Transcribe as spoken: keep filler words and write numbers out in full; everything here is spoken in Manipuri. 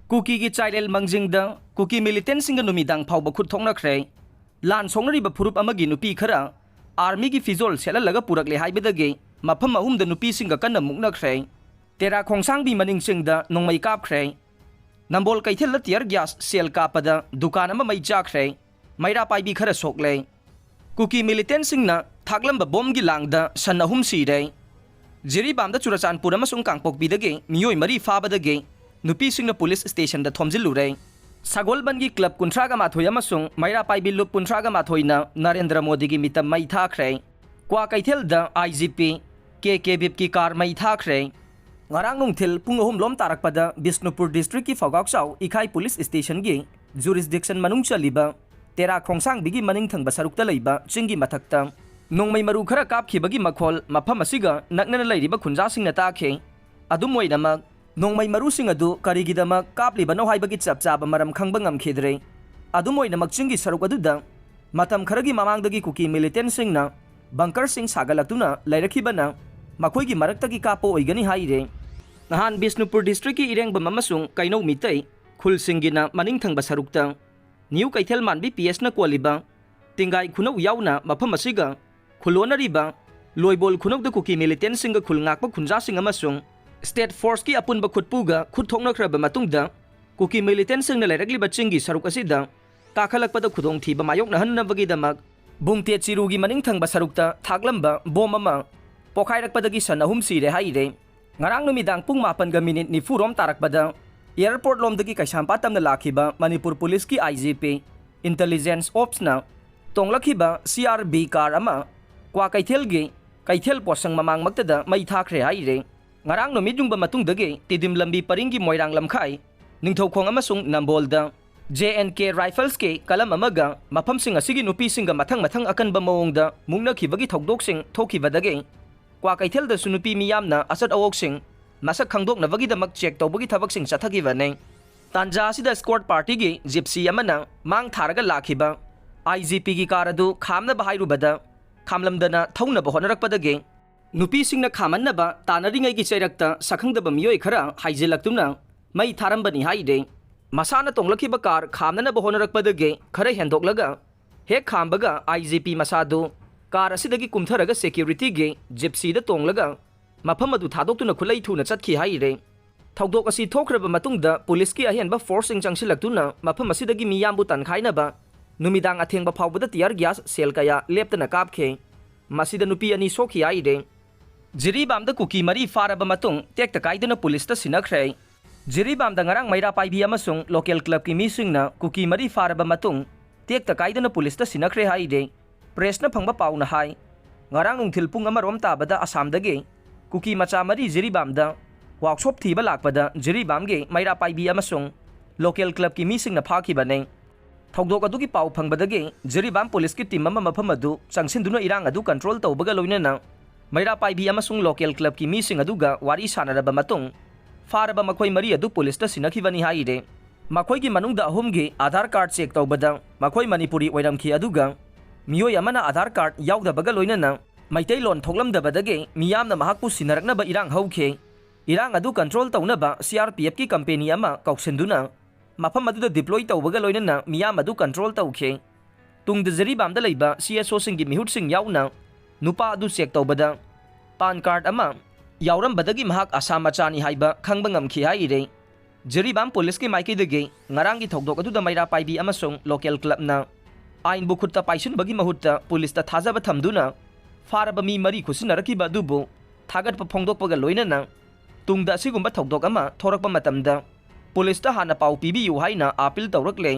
ꯀꯨꯀꯤꯒꯤ ꯆꯥꯏꯔꯦꯜ ꯃꯪꯖꯤꯡꯗ ꯀꯨꯀꯤ ꯃꯤꯂꯤꯇꯦꯟꯁꯤꯡꯒ ꯅꯨꯃꯤꯗꯥꯡ ꯐꯥꯎꯕ ꯈꯨꯠ ꯊꯣꯛꯅꯈ꯭ꯔꯦ꯫ ꯂꯥꯟ ꯁꯣꯛꯅꯔꯤꯕ ꯐꯨꯔꯨꯞ ꯑꯃꯒꯤ ꯅꯨꯄꯤ ꯈꯔ ꯑꯥꯔꯃꯤꯒꯤ ꯐꯤꯖꯣꯜ ꯁꯦꯠꯍꯜꯂꯒ ꯄꯨꯔꯛꯂꯦ ꯍꯥꯏꯕꯗꯒꯤ ꯃꯐꯝ ꯑꯍꯨꯝꯗ ꯅꯨꯄꯤꯁꯤꯡꯒ ꯀꯟꯅ ꯃꯨꯛꯅꯈ꯭ꯔꯦ꯫ ꯇꯦꯔꯥ ꯈꯣꯡꯁꯥꯡꯕꯤ ꯃꯅꯤꯡ ꯆꯤꯡꯗ ꯅꯣꯡꯃꯩ ꯀꯥꯞꯈ꯭ꯔꯦ꯫ ꯅꯝꯕꯣꯜ ꯀꯩꯊꯦꯜꯗ ꯇꯤꯌꯔ ꯒ꯭ꯌꯥꯁ ꯁꯦꯜ ꯀꯥꯞꯄꯗ ꯗꯨꯀꯥꯟ ꯑꯃ ꯃꯩ ꯆꯥꯛꯈ꯭ꯔꯦ꯫ ꯃꯩꯔꯥ ꯄꯥꯏꯕꯤ ꯈꯔ ꯁꯣꯛꯂꯦ꯫ ꯀꯨꯀꯤ ꯃꯤꯂꯤꯇꯦꯟꯁꯤꯡꯅ ꯊꯥꯛꯂꯝꯕ ꯕꯣꯝꯒꯤ ꯂꯥꯡꯗ ꯁꯟ ꯑꯍꯨꯝ ꯁꯤꯔꯦ꯫ ꯖꯤꯔꯤꯕꯥꯝꯗ ꯆꯨꯔꯆꯥꯟꯄꯨꯔ ꯑꯃꯁꯨꯡ ꯀꯥꯡꯄꯣꯛꯄꯤꯗꯒꯤ ꯃꯤꯑꯣꯏ ꯃꯔꯤ ꯐꯥꯕꯗꯒꯤ ꯅꯨꯄꯤꯁꯤꯡꯅ ꯄꯨꯂꯤꯁ ꯁ꯭ꯇꯦꯁꯟꯗ ꯊꯣꯝꯖꯤꯜꯂꯨꯔꯦ꯫ ꯁꯒꯣꯜꯕꯟꯒꯤ ꯀ꯭ꯂꯕ ꯀꯨꯟꯊ꯭ꯔꯥꯒ ꯃꯥꯊꯣꯏ ꯑꯃꯁꯨꯡ ꯃꯩꯔꯥ ꯄꯥꯏꯕꯤ ꯂꯨꯞ ꯀꯨꯟꯊ꯭ꯔꯥꯒ ꯃꯥꯊꯣꯏꯅ ꯅꯔꯦꯟꯗ꯭ꯔ ꯃꯣꯗꯤꯒꯤ ꯃꯤꯇꯝ ꯃꯩ ꯊꯥꯈ꯭ꯔꯦ꯫ ꯀ꯭ꯋꯥꯀꯩꯊꯦꯜꯗ ꯑꯥꯏ ꯖꯤ ꯄꯤ ꯀꯦ ꯀꯦ ꯕꯤꯞꯀꯤ ꯀꯥꯔ ꯃꯩ ꯊꯥꯈ꯭ꯔꯦ꯫ ꯉꯔꯥꯡ ꯅꯨꯡꯊꯤꯜ ꯄꯨꯡ ꯑꯍꯨꯝ ꯂꯣꯝ ꯇꯥꯔꯛꯄꯗ ꯕꯤꯁꯅꯨꯄꯨꯔ ꯗꯤꯁꯇ꯭ꯔꯤꯛꯀꯤ ꯐꯧꯒꯥꯛꯆꯥꯎ ꯏꯈꯥꯏ ꯄꯨꯂꯤꯁ ꯁ꯭ꯇꯦꯁꯟꯒꯤ ꯖꯨꯔꯤꯁꯗꯤꯛꯁꯟ ꯃꯅꯨꯡ ꯆꯜꯂꯤꯕ ꯇꯦꯔꯥ ꯈꯣꯡꯁꯥꯡꯕꯤꯒꯤ ꯃꯅꯤꯡ ꯊꯪꯕ ꯁꯔꯨꯛꯇ ꯂꯩꯕ ꯆꯤꯡꯒꯤ ꯃꯊꯛꯇ ꯅꯣꯡꯃꯩ ꯃꯔꯨ ꯈꯔ ꯀꯥꯞꯈꯤꯕꯒꯤ ꯃꯈꯣꯜ ꯃꯐꯝ ꯑꯁꯤꯒ ꯅꯛꯅꯅ ꯂꯩꯔꯤꯕ ꯈꯨꯟꯖꯥꯁꯤꯡꯅ ꯇꯥꯈꯤ꯫ ꯑꯗꯨꯝ ꯑꯣꯏꯅꯃꯛ, ꯅꯣꯡꯃꯩ ꯃꯔꯨꯁꯤꯡ ꯑꯗꯨ ꯀꯔꯤꯒꯤꯗꯃꯛ ꯀꯥꯞꯂꯤꯕꯅꯣ ꯍꯥꯏꯕꯒꯤ ꯆꯞ ꯆꯥꯕ ꯃꯔꯝ ꯈꯪꯕ ꯉꯝꯈꯤꯗ꯭ꯔꯦ꯫ ꯑꯗꯨꯝ ꯑꯣꯏꯅꯃꯛ, ꯆꯤꯡꯒꯤ ꯁꯔꯨꯛ ꯑꯗꯨꯗ ꯃꯇꯝ ꯈꯔꯒꯤ ꯃꯃꯥꯡꯗꯒꯤ ꯀꯨꯀꯤ ꯃꯤꯂꯤꯇꯦꯟꯁꯤꯡꯅ ꯕꯪꯀꯔꯁꯤꯡ ꯁꯥꯒꯠꯂꯛꯇꯨꯅ ꯂꯩꯔꯛꯈꯤꯕꯅ ꯃꯈꯣꯏꯒꯤ ꯃꯔꯛꯇꯒꯤ ꯀꯥꯞꯄ ꯑꯣꯏꯒꯅꯤ ꯍꯥꯏꯔꯦ꯫ ꯅꯍꯥꯟ ꯕꯤꯁꯅꯨꯄꯨꯔ ꯗꯤꯁꯇ꯭ꯔꯤꯛꯀꯤ ꯏꯔꯦꯡꯕꯝ ꯑꯃꯁꯨꯡ ꯀꯩꯅꯧ ꯃꯤꯇꯩ ꯈꯨꯜꯁꯤꯡꯒꯤꯅ ꯃꯅꯤꯡ ꯊꯪꯕ ꯁꯔꯨꯛꯇ ꯅ꯭ꯌꯨ ꯀꯩꯊꯦꯜ ꯃꯥꯟꯕꯤ ꯄꯤ ꯑꯦꯁꯅ ꯀꯣꯜꯂꯤꯕ ꯇꯤꯡꯒꯥꯏ ꯈꯨꯅꯧ ꯌꯥꯎꯅ ꯃꯐꯝ ꯑꯁꯤꯒ ꯈꯨꯜꯂꯣꯟꯅꯔꯤꯕ ꯂꯣꯏꯕꯣꯜ ꯈꯨꯅꯧꯗ ꯀꯨꯀꯤ ꯃꯤꯂꯤꯇꯦꯟꯁꯤꯡꯒ ꯈꯨꯜ ꯉꯥꯛꯄ ꯈꯨꯟꯖꯥꯁꯤꯡ ꯑꯃꯁꯨꯡ ꯁ꯭ꯇꯦꯠ ꯐꯣꯔꯁꯀꯤ ꯑꯄꯨꯟꯕ ꯈꯨꯠꯄꯨꯒ ꯈꯨꯠ ꯊꯣꯛꯅꯈ꯭ꯔꯕ ꯃꯇꯨꯡꯗ, ꯀꯨꯀꯤ ꯃꯤꯂꯤꯇꯦꯟꯁꯤꯡꯅ ꯂꯩꯔꯛꯂꯤꯕ ꯆꯤꯡꯒꯤ ꯁꯔꯨꯛ ꯑꯁꯤꯗ ꯀꯥꯈꯠꯂꯛꯄꯗ ꯈꯨꯗꯣꯡꯊꯤꯕ ꯃꯥꯌꯣꯛꯅꯍꯟꯅꯕꯒꯤꯗꯃꯛ ꯕꯨꯡꯇꯦ ꯆꯤꯔꯨꯒꯤ ꯃꯅꯤꯡ ꯊꯪꯕ ꯁꯔꯨꯛꯇ ꯊꯥꯛꯂꯝꯕ ꯕꯣꯝ ꯑꯃ ꯄꯣꯈꯥꯏꯔꯛꯄꯗꯒꯤ ꯁꯟ ꯑꯍꯨꯝ ꯁꯤꯔꯦ ꯍꯥꯏꯔꯦ꯫ ꯉꯔꯥꯡ ꯅꯨꯃꯤꯗꯥꯡ ꯄꯨꯡ ꯃꯥꯄꯟꯒ ꯃꯤꯅꯤꯠ ꯅꯤꯐꯨ ꯔꯣꯝ ꯇꯥꯔꯛꯄꯗ ꯑꯦꯌꯔꯄꯣꯔꯠ ꯂꯣꯝꯗꯒꯤ ꯀꯩꯁꯥꯝꯄꯥꯠ ꯇꯝꯅ ꯂꯥꯛꯈꯤꯕ ꯃꯅꯤꯄꯨꯔ ꯄꯨꯂꯤꯁꯀꯤ ꯑꯥꯏ G P intelligence ꯑꯣꯞꯁꯅ ꯇꯣꯡꯂꯛꯈꯤꯕ C R B car ꯑꯃ ꯀ꯭ꯋꯥꯀꯩꯊꯦꯜꯒꯤ ꯀꯩꯊꯦꯜ ꯄꯣꯠꯁꯪ ꯃꯃꯥꯡꯃꯛꯇꯗ ꯃꯩ ꯊꯥꯈ꯭ꯔꯦ ꯍꯥꯏꯔꯦ꯫ ꯉꯔꯥꯡ ꯅꯨꯃꯤꯠ ꯌꯨꯡꯕ ꯃꯇꯨꯡꯗꯒꯤ ꯇꯤꯗꯤꯝ ꯂꯝꯕꯤ ꯄꯔꯤꯡꯒꯤ ꯃꯣꯏꯔꯥꯡ ꯂꯝꯈꯥꯏ ꯅꯤꯡꯊꯧꯈꯣꯡ ꯑꯃꯁꯨꯡ ꯅꯝꯕꯣꯜꯗ ꯖꯦ ꯑꯦꯟ ꯀꯦ ꯔꯥꯏꯐꯜꯁꯀꯤ ꯀꯂꯝ ꯑꯃꯒ ꯃꯐꯝꯁꯤꯡ ꯑꯁꯤꯒꯤ ꯅꯨꯄꯤꯁꯤꯡꯒ ꯃꯊꯪ ꯃꯊꯪ ꯑꯀꯟꯕ ꯃꯑꯣꯡꯗ ꯃꯨꯛꯅꯈꯤꯕꯒꯤ ꯊꯧꯗꯣꯛꯁꯤꯡ ꯊꯣꯛꯈꯤꯕꯗꯒꯤ ꯀ꯭ꯋꯥꯀꯩꯊꯦꯜꯗꯁꯨ ꯅꯨꯄꯤ ꯃꯤꯌꯥꯝꯅ ꯑꯆꯠ ꯑꯋꯣꯛꯁꯤꯡ ꯃꯁꯛ ꯈꯪꯗꯣꯛꯅꯕꯒꯤꯗꯃꯛ ꯆꯦꯛ ꯇꯧꯕꯒꯤ ꯊꯕꯛꯁꯤꯡ ꯆꯠꯊꯈꯤꯕꯅꯤ꯫ ꯇꯥꯟꯖꯥ ꯑꯁꯤꯗ ꯁ꯭ꯀꯣꯔꯠ ꯄꯥꯔꯇꯤꯒꯤ ꯖꯤꯞꯁꯤ ꯑꯃꯅ ꯃꯥꯡ ꯊꯥꯔꯒ ꯂꯥꯛꯈꯤꯕ ꯑꯥꯏ ꯖꯤ ꯄꯤꯒꯤ ꯀꯥꯔ ꯑꯗꯨ ꯈꯥꯝꯅꯕ ꯍꯥꯏꯔꯨꯕꯗ ꯈꯥꯝꯂꯝꯗꯅ ꯊꯧꯅꯕ ꯍꯣꯠꯅꯔꯛꯄꯗꯒꯤ ꯅꯨꯄꯤꯁꯤꯡꯅ ꯈꯥꯝꯍꯟꯅꯕ ꯇꯥꯟꯅꯔꯤꯉꯩꯒꯤ ꯆꯩꯔꯛꯇ ꯁꯛꯈꯪꯗꯕ ꯃꯤꯑꯣꯏ ꯈꯔ ꯍꯥꯏꯖꯤꯜꯂꯛꯇꯨꯅ ꯃꯩ ꯊꯥꯔꯝꯕꯅꯤ ꯍꯥꯏꯔꯦ꯫ ꯃꯁꯥꯅ ꯇꯣꯡꯂꯛꯈꯤꯕ ꯀꯥꯔ ꯈꯥꯝꯅꯅꯕ ꯍꯣꯠꯅꯔꯛꯄꯗꯒꯤ ꯈꯔ ꯍꯦꯟꯗꯣꯛꯂꯒ ꯍꯦꯛ ꯈꯥꯝꯕꯒ ꯑꯥꯏ ꯖꯤ ꯄꯤ ꯃꯁꯥꯗꯨ ꯀꯥꯔ ꯑꯁꯤꯗꯒꯤ ꯀꯨꯝꯊꯔꯒ ꯁꯦꯀ꯭ꯌꯨꯔꯤꯇꯤꯒꯤ ꯖꯤꯞꯁꯤꯗ ꯇꯣꯡꯂꯒ ꯃꯐꯝ ꯑꯗꯨ ꯊꯥꯗꯣꯛꯇꯨꯅ ꯈꯨꯠꯂꯩ ꯊꯨꯅ ꯆꯠꯈꯤ ꯍꯥꯏꯔꯦ꯫ ꯊꯧꯗꯣꯛ ꯑꯁꯤ ꯊꯣꯛꯈ꯭ꯔꯕ ꯃꯇꯨꯡꯗ ꯄꯨꯂꯤꯁꯀꯤ ꯑꯍꯦꯟꯕ ꯐꯣꯔꯁꯁꯤꯡ ꯆꯪꯁꯤꯜꯂꯛꯇꯨꯅ ꯃꯐꯝ ꯑꯁꯤꯗꯒꯤ ꯃꯤꯌꯥꯝꯕꯨ ꯇꯥꯟꯈꯥꯏꯅꯕ ꯅꯨꯃꯤꯗꯥꯡ ꯑꯊꯦꯡꯕ ꯐꯥꯎꯕꯗ ꯇꯤꯌꯥꯔ ꯒ꯭ꯌꯥꯁ ꯁꯦꯜ ꯀꯌꯥ ꯂꯦꯞꯇꯅ ꯀꯥꯞꯈꯤ꯫ ꯃꯁꯤꯗ ꯅꯨꯄꯤ ꯑꯅꯤ ꯁꯣꯛꯈꯤ ꯍꯥꯏꯔꯦ꯫ ꯖꯤꯔꯤꯕꯥꯝꯗ ꯀꯨꯀꯤ ꯃꯔꯤ ꯐꯥꯔꯕ ꯃꯇꯨꯡ ꯇꯦꯛꯇ ꯀꯥꯏꯗꯅ ꯄꯨꯂꯤꯁꯇ ꯁꯤꯟꯅꯈ꯭ꯔꯦ꯫ ꯖꯤꯔꯤꯕꯥꯝꯗ ꯉꯔꯥꯡ ꯃꯩꯔꯥ ꯄꯥꯏꯕꯤ ꯑꯃꯁꯨꯡ ꯂꯣꯀꯦꯜ ꯀ꯭ꯂꯕꯀꯤ ꯃꯤꯁꯤꯡꯅ ꯀꯨꯀꯤ ꯃꯔꯤ ꯐꯥꯔꯕ ꯃꯇꯨꯡ ꯇꯦꯛꯇ ꯀꯥꯏꯗꯅ ꯄꯨꯂꯤꯁꯇ ꯁꯤꯟꯅꯈ꯭ꯔꯦ ꯍꯥꯏꯔꯦ꯫ ꯄ꯭ꯔꯦꯁꯅ ꯐꯪꯕ ꯄꯥꯎꯅ ꯍꯥꯏ, ꯉꯔꯥꯡ ꯅꯨꯡꯊꯤꯜ ꯄꯨꯡ ꯑꯃꯔꯣꯝ ꯇꯥꯕꯗ ꯑꯁꯥꯝꯗꯒꯤ ꯀꯨꯀꯤ ꯃꯆꯥ ꯃꯔꯤ ꯖꯤꯔꯤꯕꯥꯝꯗ ꯋꯥꯛꯁꯣꯞ ꯊꯤꯕ ꯂꯥꯛꯄꯗ ꯖꯤꯔꯤꯕꯥꯝꯒꯤ ꯃꯩꯔꯥ ꯄꯥꯏꯕꯤ ꯑꯃꯁꯨꯡ ꯂꯣꯀꯦꯜ ꯀ꯭ꯂꯕꯀꯤ ꯃꯤꯁꯤꯡꯅ ꯐꯥꯈꯤꯕꯅꯤ꯫ ꯊꯧꯗꯣꯛ ꯑꯗꯨꯒꯤ ꯄꯥꯎ ꯐꯪꯕꯗꯒꯤ ꯖꯤꯔꯤꯕꯥꯝ ꯄꯨꯂꯤꯁꯀꯤ ꯇꯤꯝ ꯑꯃ ꯃꯐꯝ ꯑꯗꯨ ꯆꯪꯁꯤꯟꯗꯨꯅ ꯏꯔꯥꯡ ꯑꯗꯨ ꯀꯟꯇ꯭ꯔꯣꯜ ꯇꯧꯕꯒ ꯂꯣꯏꯅꯅ ꯃꯩꯔꯥ ꯄꯥꯏꯕꯤ ꯑꯃꯁꯨꯡ ꯂꯣꯀꯦꯜ ꯀ꯭ꯂꯕꯀꯤ ꯃꯤꯁꯤꯡ ꯑꯗꯨꯒ ꯋꯥꯔꯤ ꯁꯥꯟꯅꯔꯕ ꯃꯇꯨꯡ ꯐꯥꯔꯕ ꯃꯈꯣꯏ ꯃꯔꯤ ꯑꯗꯨ ꯄꯨꯂꯤꯁꯇ ꯁꯤꯟꯅꯈꯤꯕꯅꯤ ꯍꯥꯏꯔꯦ꯫ ꯃꯈꯣꯏꯒꯤ ꯃꯅꯨꯡꯗ ꯑꯍꯨꯝꯒꯤ ꯑꯥꯙꯥꯔ ꯀꯥꯔꯗ ꯆꯦꯛ ꯇꯧꯕꯗ ꯃꯈꯣꯏ ꯃꯅꯤꯄꯨꯔꯤ ꯑꯣꯏꯔꯝꯈꯤ, ꯑꯗꯨꯒ ꯃꯤꯑꯣꯏ ꯑꯃꯅ ꯑꯥꯙꯥꯔ ꯀꯥꯔꯗ ꯌꯥꯎꯗꯕꯒ ꯂꯣꯏꯅꯅ ꯃꯩꯇꯩꯂꯣꯟ ꯊꯣꯛꯂꯝꯗꯕꯗꯒꯤ ꯃꯤꯌꯥꯝꯅ ꯃꯍꯥꯛꯄꯨ ꯁꯤꯟꯅꯔꯛꯅꯕ ꯏꯔꯥꯡ ꯍꯧꯈꯤ꯫ ꯏꯔꯥꯡ ꯑꯗꯨ ꯀꯟꯇ꯭ꯔꯣꯜ ꯇꯧꯅꯕ ꯁꯤ ꯑꯥꯔ ꯄꯤ ꯑꯦꯐꯀꯤ ꯀꯝꯄꯦꯅꯤ ꯑꯃ ꯀꯧꯁꯤꯟꯗꯨꯅ ꯃꯐꯝ ꯑꯗꯨꯗ ꯗꯤꯄ꯭ꯂꯣꯏ ꯇꯧꯕꯒ ꯂꯣꯏꯅꯅ ꯃꯤꯌꯥꯝ ꯑꯗꯨ ꯀꯟꯇ꯭ꯔꯣꯜ ꯇꯧꯈꯤ꯫ ꯇꯨꯡꯗ ꯖꯤꯔꯤꯕꯥꯝꯗ ꯂꯩꯕ ꯁꯤ ꯑꯦꯁ ꯑꯣꯁꯤꯡꯒꯤ ꯃꯤꯍꯨꯠꯁꯤꯡ ꯌꯥꯎꯅ ꯅꯨꯄꯥ ꯑꯗꯨ ꯆꯦꯛ ꯇꯧꯕꯗ ꯄꯥꯟ ꯀꯥꯔꯗ ꯑꯃ ꯌꯥꯎꯔꯝꯕꯗꯒꯤ ꯃꯍꯥꯛ ꯑꯁꯥꯝ ꯃꯆꯥꯅꯤ ꯍꯥꯏꯕ ꯈꯪꯕ ꯉꯝꯈꯤ ꯍꯥꯏꯔꯦ꯫ ꯖꯤꯔꯤꯕꯥꯝ ꯄꯨꯂꯤꯁꯀꯤ ꯃꯥꯏꯀꯩꯗꯒꯤ ꯉꯔꯥꯡꯒꯤ ꯊꯧꯗꯣꯛ ꯑꯗꯨꯗ ꯃꯩꯔꯥ ꯄꯥꯏꯕꯤ ꯑꯃꯁꯨꯡ ꯂꯣꯀꯦꯜ ꯀ꯭ꯂꯕꯅ ꯑꯥꯏꯟꯕꯨ ꯈꯨꯠꯇ ꯄꯥꯏꯁꯤꯟꯕꯒꯤ ꯃꯍꯨꯠꯇ ꯄꯨꯂꯤꯁꯇ ꯊꯥꯖꯕ ꯊꯝꯗꯨꯅ ꯐꯥꯔꯕ ꯃꯤ ꯃꯔꯤ ꯈꯨꯠꯁꯤꯟꯅꯔꯛꯈꯤꯕ ꯑꯗꯨꯕꯨ ꯊꯥꯒꯠꯄ ꯐꯣꯡꯗꯣꯛꯄꯒ ꯂꯣꯏꯅꯅ ꯇꯨꯡꯗ ꯑꯁꯤꯒꯨꯝꯕ ꯊꯧꯗꯣꯛ ꯑꯃ ꯊꯣꯔꯛꯄ ꯃꯇꯝꯗ ꯄꯨꯂꯤꯁꯇ ꯍꯥꯟꯅ ꯄꯥꯎ ꯄꯤꯕꯤꯌꯨ ꯍꯥꯏꯅ ꯑꯥꯄꯤꯜ ꯇꯧꯔꯛꯂꯦ꯫